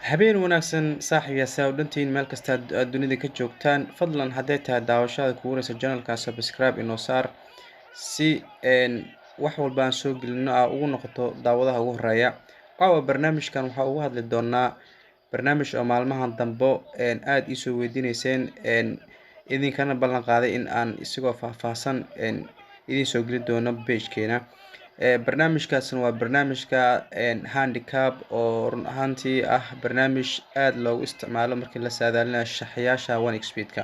Habeen wanaagsan, saaxiib saa u dhantiin meel kasta aad dunida ka joogtaan. Fadlan, hadday tahay daawashada kugu horeysa channelka, subscribe inoo saar si wax walba aan soo gelino aa ugu noqoto daawadaha ugu horeeya. Caawa barnaamijkan waxaa ugu hadli doonaa barnaamij oo maalmahan dambo aada iisoo weydiineyseen, idinkana ballan qaaday in aan isagoo faahfaahsan idiin soo geli doono pagekeena. Barnaamijkaasna waa barnaamijka handicap, oo run ahaantii ah barnaamij aada loogu isticmaalo markii la saadaalinayo shaxyaasha 1xBet-ka.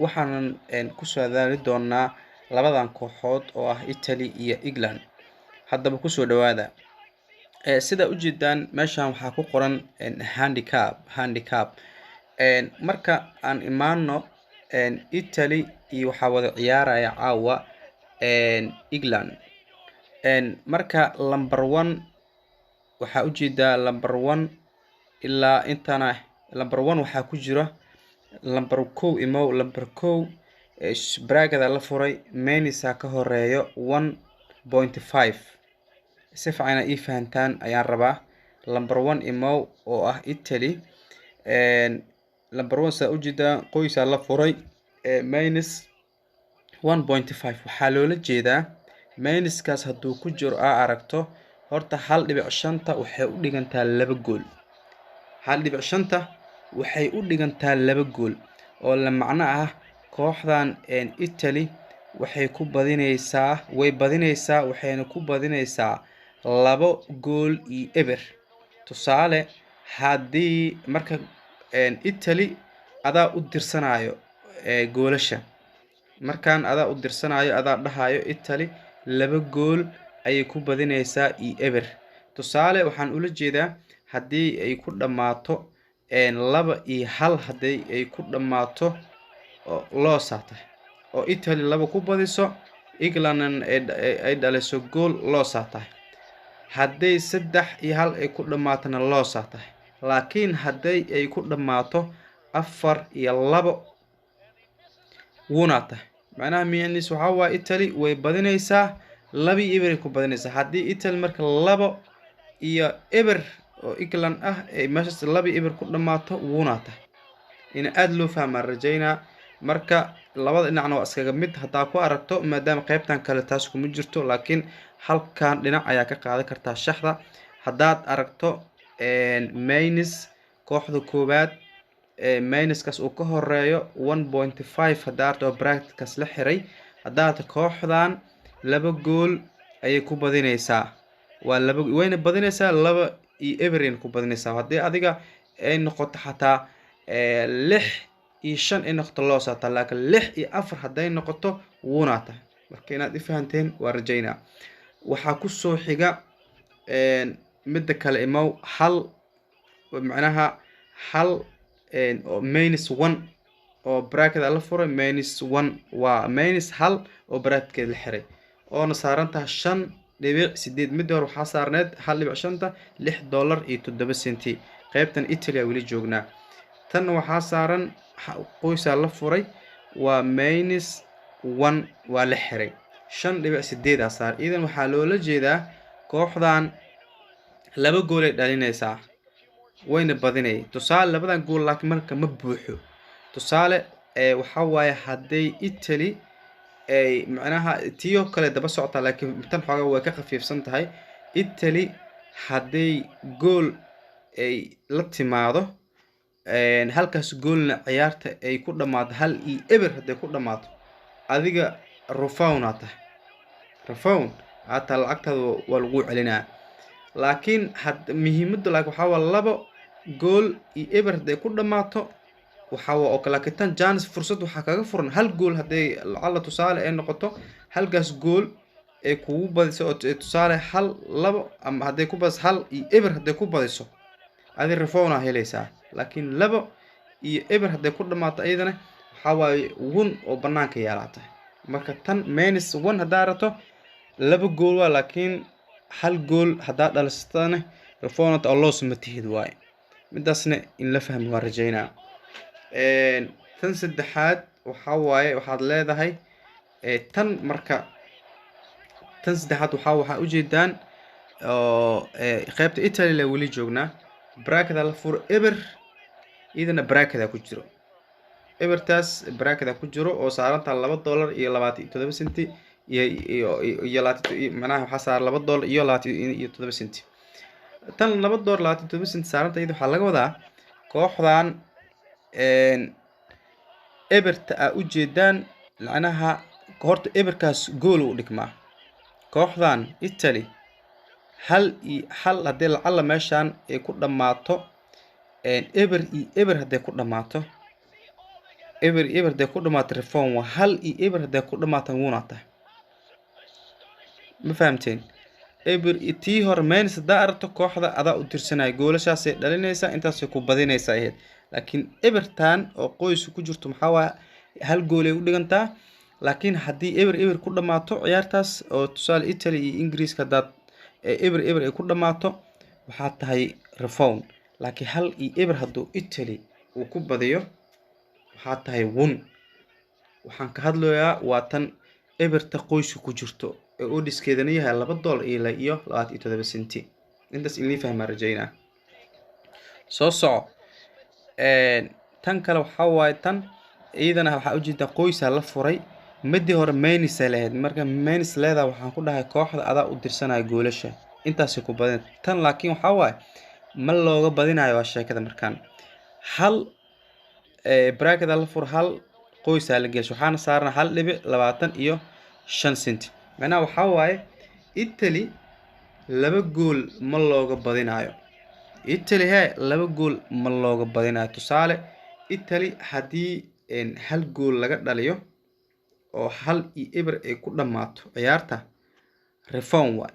Waxaanan ku saadaali doonaa labadan kooxood oo ah Italy iyo England. Haddaba kusoo dhawaada. Sida ujeedaan, meeshan waxaa ku qoran handicap. Handicap marka aan imaano, Italy iyo waxaa wada ciyaaraya caawa England. Marka number one waxaa ujeedaa, number one ilaa intana number one waxaa ku jira number kow imow. Number kow bracketa la furay, minusa ka horeeyo 1.5. Si fiican ii fahantaan ayaan rabaa. Number one imow oo ah Italy. Number one saa ujeedaa, qoysaa la furay, minus 1.5. Waxaa loola jeedaa minuskaas hadduu ku jiro aa aragto, horta 1.5-ta waxay u dhigantaa laba gool. 1.5-ta waxay u dhigantaa laba gool, oo la macno ah kooxdan Italy waxay ku badineysaa, way badineysaa, waxayna ku badineysaa 2 gool iyo 0. Tusaale, haddii marka Italy adaa u dirsanayo goolasha, markaan adaa u dirsanayo, adaa dhahayo Italy laba gool ayay ku badineysaa iyo eber. Tusaale, waxaan ula jeedaa haddii ay ku dhammaato 2-1, haddii ay ku dhammaato loss aa tahay, oo Italy laba ku badiso, Englandna ay dhaliso gool, loss aa tahay. Hadday 3-1 ay ku dhammaatona, loss aa tahay. Laakiin hadday ay ku dhammaato 4-2, win aa tahay. Macnaha micnihiis waxaa waaye Italy way badinaysaa, 2-0 ay ku badinaysaa. Haddii Italy marka 2-0 oo England ah ay meeshaas 2-0 ku dhammaato, win aa tahay. In aada loo fahmaan rajaynaa. Marka labada dhinacna waa iskaga mid haddaa ku aragto, maadaama qeybtan kale taas kuma jirto, laakiin halkan dhinac ayaa ka qaadan kartaa shaxda. Haddaad aragto minus kooxda koowaad, minuskaas uu ka horeeyo 1.5, haddaa aragto oo bracketkaas la xiray, haddaa aragto kooxdan laba gool ayay ku badinaysaa, waa laba, wayna badinaysaa, 2-0 ayna ku badinaysaa. Haddii adiga ay noqoto xataa 6-5 ay noqoto, loss aa tahay, laakiin 6-4 hadday noqoto, win aa tahay. Marka inaad ifahanteen waa rajaynaa. Waxaa kusoo xiga midda kale imow, hal, macnaha hal minus one oo bracket la furay, minus one waa minus hal oo bracketkeed la xiray, oona saaran tahay 5.8. Midda hore waxaa saarneed 1.5-ta $6.07. Qeybtan Italy a weli joognaa. Tan waxaa saaran qoysaa la furay, waa minus one, waa la xiray, 5.8 aa saaran. Iidan waxaa loola jeedaa kooxdan laba goolay dhalinaysaa, wayna badinay. Tusaale, labadan gool laakiin marka ma buuxo. Tusaale, waxaa waaye hadday Italy ay macnaha tiyo kale daba socotaa, laakiin tan xoogaa way ka khafiifsan tahay. Italy hadday gool ay la timaado, halkaas goolna ciyaarta ay ku dhammaato 1-0, hadday ku dhammaato, adiga refund aa tahay, refund hataa lacagtaada waa lagu celinaa. Laakiin had muhiimadda laakiin waxaa waa 2 gool iyo 0 hadday ku dhammaato waxaa waa oo. Laakiin tan chance, fursad waxaa kaga furan hal gool. Hadday lacala tusaale ay noqoto halkaas gool ay kugu badiso, oo tusaale hal labo ama hadday ku badiso 1-0, hadday ku badiso, adi refund aa helaysaa. Laakiin 2-0 hadday ku dhammaato, iyadana waxaa waaye win oo banaanka yaalaa tahay. Marka tan minus one haddaa rabto, laba gool waa, laakiin hal gool haddaa dhalisatana, refund oo loss ma tihid waaye. Midaasna in la fahmi waa rajaynaa. Tan saddexaad waxaa waaye waxaad leedahay tan. Marka tan saddexaad waxaa ujeedaan oo qaybta Italy la weli joognaa. Bracket la furo, eber iyadana bracket ku jiro, ebertaas bracket ku jiro oo saarantaa $2.27 iyo 20, macnaha waxaa saaran $2.27. Tan $2.27 saaranta iyada waxaa laga wadaa kooxdan eberta aa ujeedaan, macnaha horta eberkaas gool u dhigmaa. Kooxdan Italy 1-1 haddii lacala meeshan ay ku dhammaato, 0-0 hadday ku dhammaato, 0-0 hadday ku dhammaato, refund waa. 1-0 hadday ku dhammaato, wuuna tahay. Ma fahamteen? Eber tii hore minus haddaa aragto, kooxda adaa u dirsanaya, goolashaasay dhalinaysaa, intaasay ku badinaysaa ahayd. Laakiin ebertan oo qoyska ku jirto maxaa waaya? Hal goolay u dhigantaa. Laakiin haddii 0-0 ku dhammaato ciyaartaas, oo tusaale Italy iyo Ingiriiska haddaad 0-0 ay ku dhammaato, waxaa tahay refund. Laakiin 1-0 hadduu Italy uu ku badiyo, waxaa tahay won. Waxaan ka hadlayaa waa tan eberta qoyska ku jirto ee oddskeedana yahay $2.27. Intaas in lii fahmaa rajaynaa. Soo soco. Tan kale waxaa waaye tan iyadana waxaa ujeedaa qoysaa la furay. Midii hore minus ay lahayd. Marka minus leedahay, waxaan ku dhahay kooxda adaa u dirsanaya goolasha, intaasay ku badin tan. Laakiin waxaa waaye ma looga badinayo waa sheekada. Markaan hal bracket la furo, hal qoysaa la gelsho, waxaana saaran 1.25 cent. Macnaha waxaa waaye Italy laba gool ma looga badinayo. Italy he laba gool ma looga badinayo. Tusaale, Italy haddii hal gool laga dhaliyo oo 1-0 ay ku dhammaato ciyaarta, refund waay.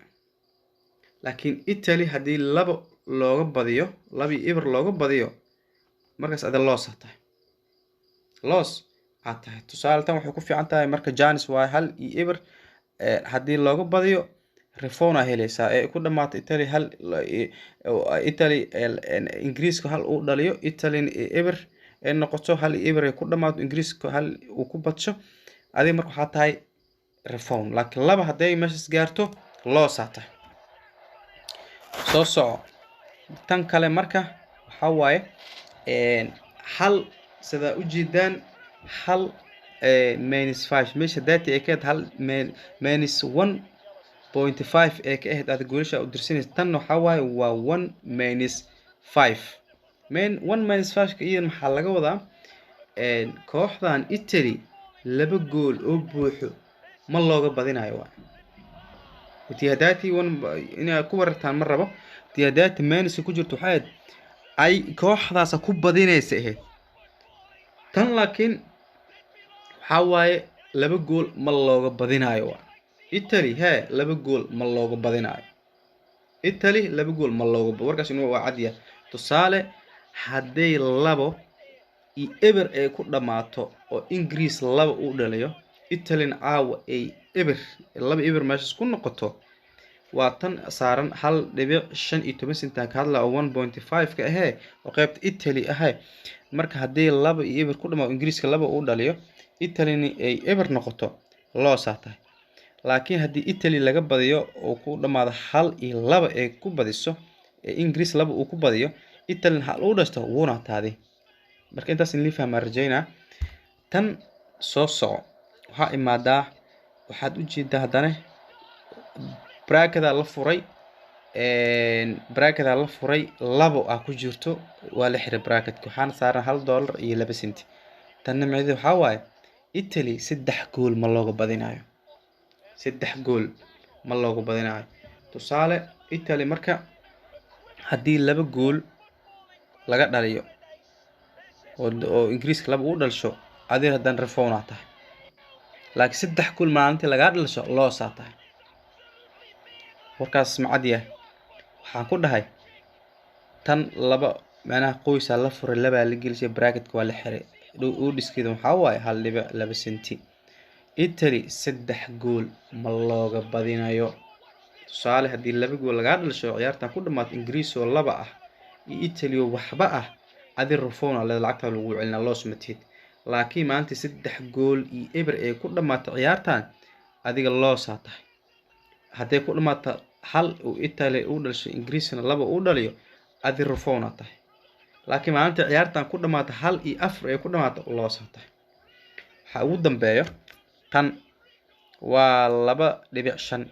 Laakiin Italy haddii laba looga badiyo, 2-0 looga badiyo, markaas ada loss aa tahay, loss aad tahay. Tusaale, tan waxay ku fiican tahay marka chance waaye. 1-0 haddii looga badiyo, refund aa helaysaa. Ee ku dhamaato Italy hal, Italy Ingiriiska hal uu dhaliyo, Italy eber ay noqoto, 1-0 ay ku dhamaato, Ingiriiska hal uu ku badsho, adiga marka waxaa tahay refund. Laakiin laba hadday meeshaas gaarto, loss aa tahay. Soo soco. Tan kale marka waxaa waaye hal, sidaa ujeedaan, hal minus five meesha dati ay ka ahayd, hal -1.5 ee ka ahayd aad goolasha u dirsanaysa. Tan waxaa waaye waa one minus five. One minus five ka iyadan maxaa laga wadaa? Kooxdan Italy laba gool oo buuxo ma looga badinayo. Waay tihadaati one inaad ku warartaan ma rabo. Tihadaati minus ku jirto waxay ahayd ay kooxdaasa ku badinaysa ahayd tan. Laakiin waxaa waaye laba gool ma looga badinayo. Waa Italy hee laba gool ma looga badinayo. Italy laba gool ma looga, warkaas inuu waa cadyahay. Tusaale, hadday 2-0 ay ku dhammaato oo Ingiriis laba uu dhaliyo, Italyna caawa ay eber, 2-0 meeshaas ku noqoto, waa tan saaran 1.15 sentan ka hadla oo 1.5 ka ahee oo qeybta Italy ahee. Marka haddii 2-0 ku dhamaado, Ingiriiska laba uu dhaliyo, Italyna ay eber noqoto, loss aa tahay. Laakiin haddii Italy laga badiyo oo ku dhamaado 1-2 ay ku badiso, ee Ingiriis laba uu ku badiyo, Italyna hal uu dhashto, wuuna taaday. Marka intaas in lii fahmaa rajaynaa. Tan soo soco. Waxaa imaadaa, waxaad ujeedaa haddana bracketa la furay, bracketa la furay, labo ah ku jirto, waa la xiray bracketka, waxaana saaran $1.02. Tanna micnaheedu waxaa waaye Italy saddex gool ma looga badinayo, saddex gool ma looga badinayo. Tusaale, Italy marka haddii laba gool laga dhaliyo oo Ingiriiska laba u dhalsho, adiga haddana refund aa tahay. Laakiin saddex gool maalintii lagaa dhalsho, loss aa tahay. Warkaas macad yahay. Waxaan ku dhahay tan laba, macnaha qoysaa la furay, labaa la gelisay, bracketka waa la xiray. Oddskeeda waxaa waaye 1.2 centi. Italy saddex gool ma looga badinayo. Tusaale, haddii laba gool lagaa dhalsho, ciyaartan ku dhamaato Ingiriis oo laba ah iyo Italy oo waxba ah, adi refund aa leeda, lacagtaa lagu celinaa, loss ma tihid. Laakiin maanta 3 gool iyo 0 ay ku dhamaato ciyaartan, adiga loss aa tahay. Hadday ku dhamaato hal uu Italy u dhasho, Ingiriisna laba u dhaliyo. Adi refund aa tahay. Laakiin maalinta ciyaartan ku dhamaato 1 iyo 4 ay ku dhamaato, loss aa tahay. Waxaa ugu dambeeyo tan waa 2.5.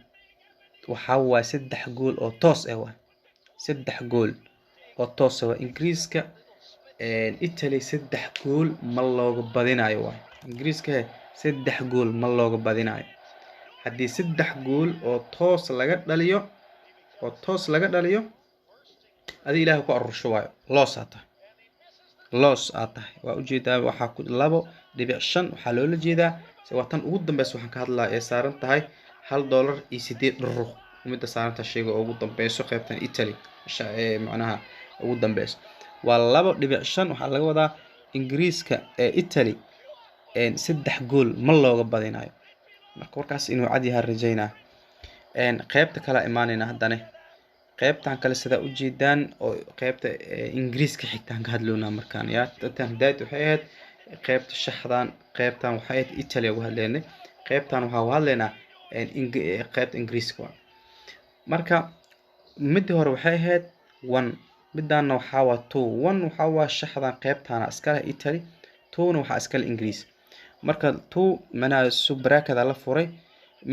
Waxaa waay 3 gool oo toos ah waay, 3 gool oo toos ah waay. Ingiriiska Italy 3 gool ma looga badinayo waay. Ingiriiska he 3 gool ma looga badinayo. Haddii 3 gool oo toos laga dhaliyo, adi Ilaah ku aruursho waayo, loss aa tahay, loss aa tahay. Waa ujeedaa, waxaa ku 2.5 waxaa loola jeedaa waa tan ugu dambeysa waxaan ka hadlaya ee saaran tahay $1.08 midda saaranta shayga ugu dambeyso qaybtan Italy macnaha ugu dambeyso waa 2.5. Waxaa laga wadaa Ingiriiska ee Italy 3 gool ma looga badinayo. Marka warkaas inuu cad yahay rajaynaa. Qaybta kale imaanayna haddane, qaybtan kale sidaa ujeedaan oo qaybta Ingiriiska xigtaan ka hadloonaa markaan. Yaa tan hidaayat waxay ahayd qaybta shaxdan, qaybtan waxay ahayd Italy ugu hadlaynay, qaybtan waxaa uga hadlaynaa qaybta Ingiriiska waa. Marka midii hore waxay ahayd one, midaana waxaa waa two. One waxaa waa shaxdan qaybtana iskale Italy, two-na waxaa iskale Ingiriis. Marka two macnaha bracket la furay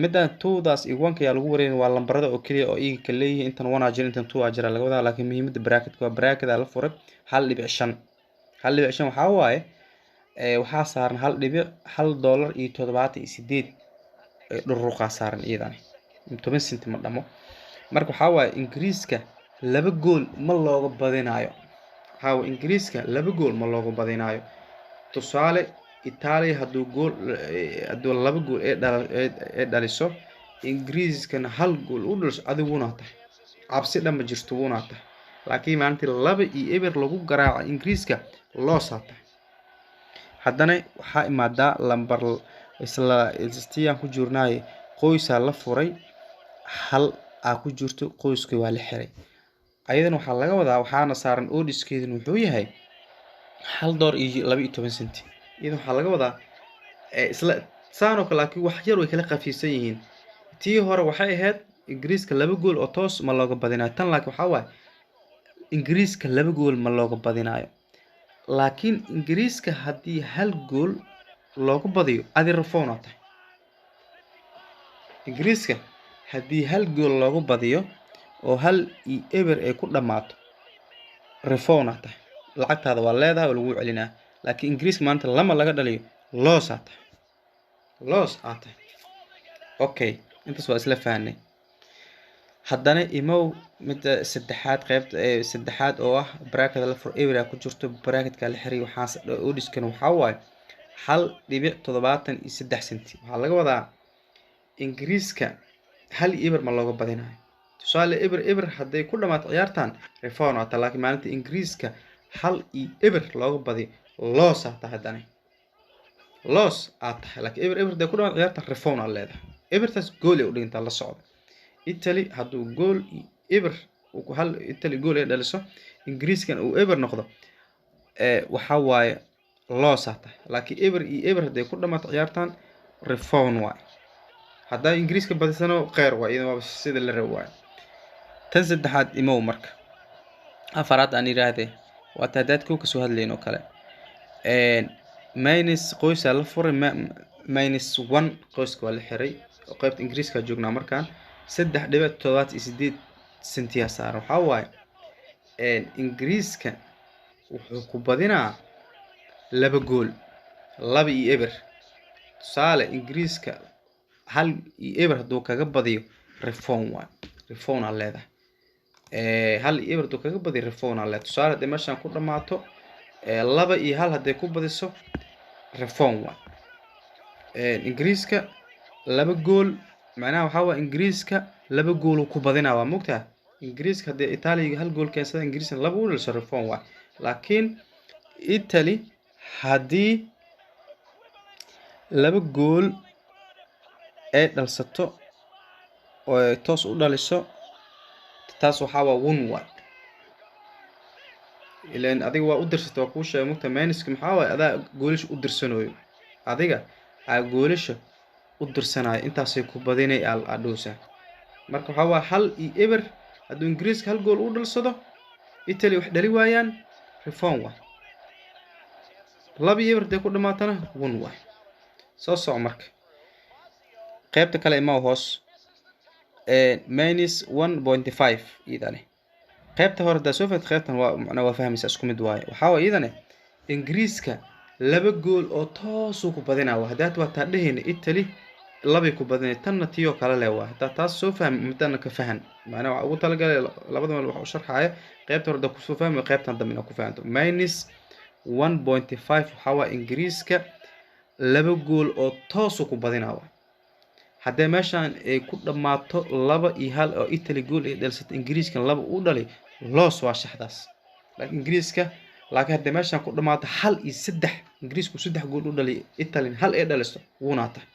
midaan two-daas iyo one-ka yaa lagu wareegin, waa lambarada oo keliya oo iyaga kala leeyihiin. Intan one aa jira, intan two aa jira laga wadaa, laakiin muhiimadda bracketka waa bracket la furay 1.5. 1.5 waxaa waaye waxaa saaran hal dhibic $1.78 dhuruqaa saaran, iyadani 10 senti ma dhamo. Marka waxaa waaye Ingiriiska 2 gool ma looga badinayo. Waxaa waaye Ingiriiska 2 gool ma looga badinayo. Tusaale, Italia hadduu gool hadduu 2 gool ee dhaliso, Ingiriiskana hal gool u dhaliso, adiguna tahay cabsi dhan ma jirto, wuuna tahay. Laakiin maalintii 2-0 lagu garaaco Ingiriiska, loss aa tahay. Haddana waxaa imaadaa lambar isla istiyaan ku jirnaaye, qoysaa la furay, hal aa ku jirto, qoyskii waa la xiray. Ayadana waxaa laga wadaa waxaana saaran oddskeeduna wuxuu yahay $1.12. Iyadana waxaa laga wadaa isla saan oo kale, laakiin wax yar way kala khafiifsan yihiin. Tii hore waxay ahayd Ingiriiska 2 gool oo toos ma looga badinayo. Tan laakiin waxaa waaye Ingiriiska 2 gool ma looga badinayo, laakiin Ingiriiska haddii hal gool looga badiyo, adi refund aa tahay. Ingiriiska haddii hal gool looga badiyo oo 1-0 ay ku dhammaato, refund aa tahay, lacagtaada waa leedahay oo lagu celinaa. Laakiin Ingiriiska maanta lama laga dhaliyo, loss aa tahay, loss aa tahay. Okay, intaas waa isla fahnay. Haddana imow midda saddexaad, qaybta saddexaad oo ah bracket la fur, eber ku jirto, bracketka la xiray. Waxaas oddskan waxaa waaye 1.73 centi. Waxaa laga wadaa Ingiriiska 1-0 ma looga badinayo. Tusaale, 0-0 hadday ku dhamaato ciyaartan, refund aa tahay. Laakiin maalinta Ingiriiska 1-0 looga badiyo, loss aa tahay. Haddana loss aa tahay. Laakiin 0-0 hadday ku dhamaato ciyaartan, refund aa leedahay. Ebertaas gool ay u dhigantaa, la socda. Italy hadduu gool iyo eber hal Italy gool ay dhaliso, Ingiriiskan uu eber noqdo, waxaa waaye loss aa tahay. Laakiin 0-0 hadday ku dhamaato ciyaartan, refund waaye. Haddaa Ingiriiska badisano, kheyr waay, iyada waaba sida la rabo waaye. Tan saddexaad imow, marka afaraad aan yidhaahdee, waa taadaad kow kasoo hadlayn oo kale. Minus qoysaa la furay, minus one, qoyska waa la xiray oo qaybta Ingiriiska joognaa markaan. 3.78 sentiyaa saaran. Waxaa waaye Ingiriiska wuxuu ku badinaa 2 gool, 2-0. Tusaale, Ingiriiska 1-0 hadduu kaga badiyo, refund waay, refund aa leedahay. 1-0 hadduu kaga badiyo, refund aa leedahay. Tusaale, hadday meeshaan ku dhamaato 2-1 hadday ku badiso, refund waay. Ingiriiska 2 gool macnaha waxaa waay Ingiriiska 2 gool uu ku badinaa, waa mogtaha. Ingiriiska haddii Itaaliga hal gool keensada, Ingiriiska laba u dhaliso, refund waay. Laakiin Italy haddii 2 gool ay dhalsato oo ay toos u dhaliso, taas waxaa waa won waay. Ileen adiga waa u dirsatay, waa kuu sheegay mugta. Minuska maxaa waaye? Adaa goolasha u dirsanooyo, adiga aa goolasha u dirsanayo, intaasay ku badinay aa dhowsaa. Marka waxaa waa 1-0 hadduu Ingiriiska hal gool u dhalsado. Italy wax dhali waayaan, refund waay. 2-0 hadday ku dhamaatana, won waay. Soo soco marka, qaybta kale imaa hoos, -1.5 iyadane. Qaybta hore hadaa soo fahamtid, qaybtan waa macnaa waa fahmaysaa, isku mid waaye. Waxaa waye iyadane Ingiriiska laba gool oo toosuu ku badinaa. Haddaad waa taa dhehayna Italy labay ku badinay, tanna tiyoo kale leh waa. Haddaa taas soo fahmi, midana ka fahan. Macnaa waxaa ugu talagalay labada meel waxa u sharxaya, qaybta hore haddaa kusoo fahmi, qaybtan dambe inaad ku fahanto. -1.5 waxaa waa Ingiriiska laba gool oo toosuu ku badinaa waa. Haddee meeshan ay ku dhammaato 2-1 oo Italy gool ay dhalisato, Ingiriiskan laba u dhali, loss waa shaxdaas. Laakiin Ingiriiska, laakiin haddii meeshan ku dhammaato 1-3, Ingiriisku saddex gool u dhaliyo, Italy hal ay dhaliso, wuunaa tahay.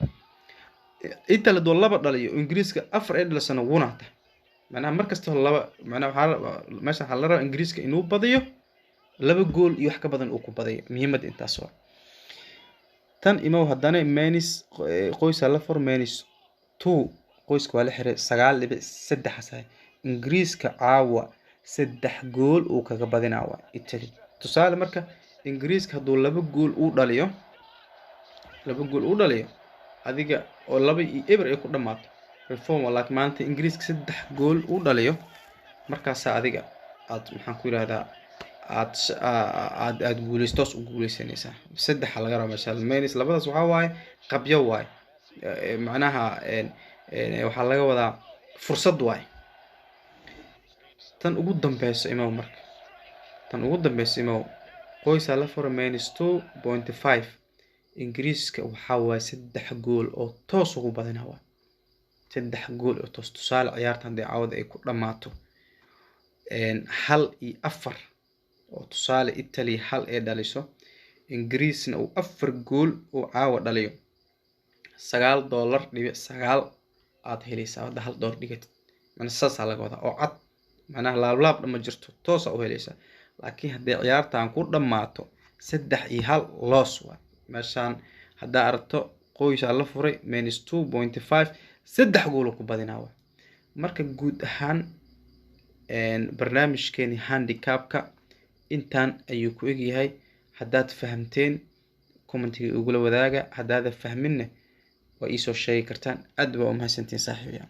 Italy hadduu laba dhaliyo, Ingiriiska afar ay dhalisana, wuunaa tahay. Macnaha mar kasta laba, macnaha waxaa meeshan waxaa la rabaa Ingiriiska inuu badiyo, laba gool iyo wax ka badan uu ku badiyo. Muhiimadda intaas waa. Tan imow haddana, minus qoysa la fur, -2 qoyska waa la xiray, 9.3 asahay. Ingiriiska caawa saddex gool uu kaga badinaa waa Italy. Tusaale marka Ingiriiska hadduu laba gool uu dhaliyo, laba gool uu dhaliyo adiga oo 2-0 ay ku dhammaato, refund. Laakiin maanta Ingiriiska saddex gool uu dhaliyo, markaasaa adiga aad, maxaan ku yidhahdaa, aad guuleystoos u guuleysanaysaa. Saddexa laga raba meesha minus labadaas waxaa waaye qabyo waaye. Macnaha waxaa laga wadaa fursad waaye. Tan ugu dambeyso imow marka, tan ugu dambeyso imow, qoysaa la fura, -2.5. Ingiriiska waxaa waaye saddex gool oo toos ugu badina waa, saddex gool oo toos. Tusaale ciyaarta haddii caawada ay ku dhammaato 1-4, oo tusaale Italy hal ay dhaliso, Ingiriisna uu afar gool uu caawa dhaliyo, $9.9 aad helaysaa hadda $1 dhigatid. Macnaa saasaa laga wadaa oo cad, macnaha laablaab dhan ma jirto, toosaa u helaysaa. Laakiin haddii ciyaartan ku dhammaato 3-1, loss waay. Meeshaan haddaa aragto qoysaa la furay, -2.5, saddex gool ku badinaa waay. Marka guud ahaan barnaamijkeeni handicapka intaan ayuu ku egyahay. Haddaad fahamteen, commentiga igula wadaaga. Haddaada fahminna, waa iisoo sheegi kartaan. Aad baa umahadsantiin, saaxiibayaal.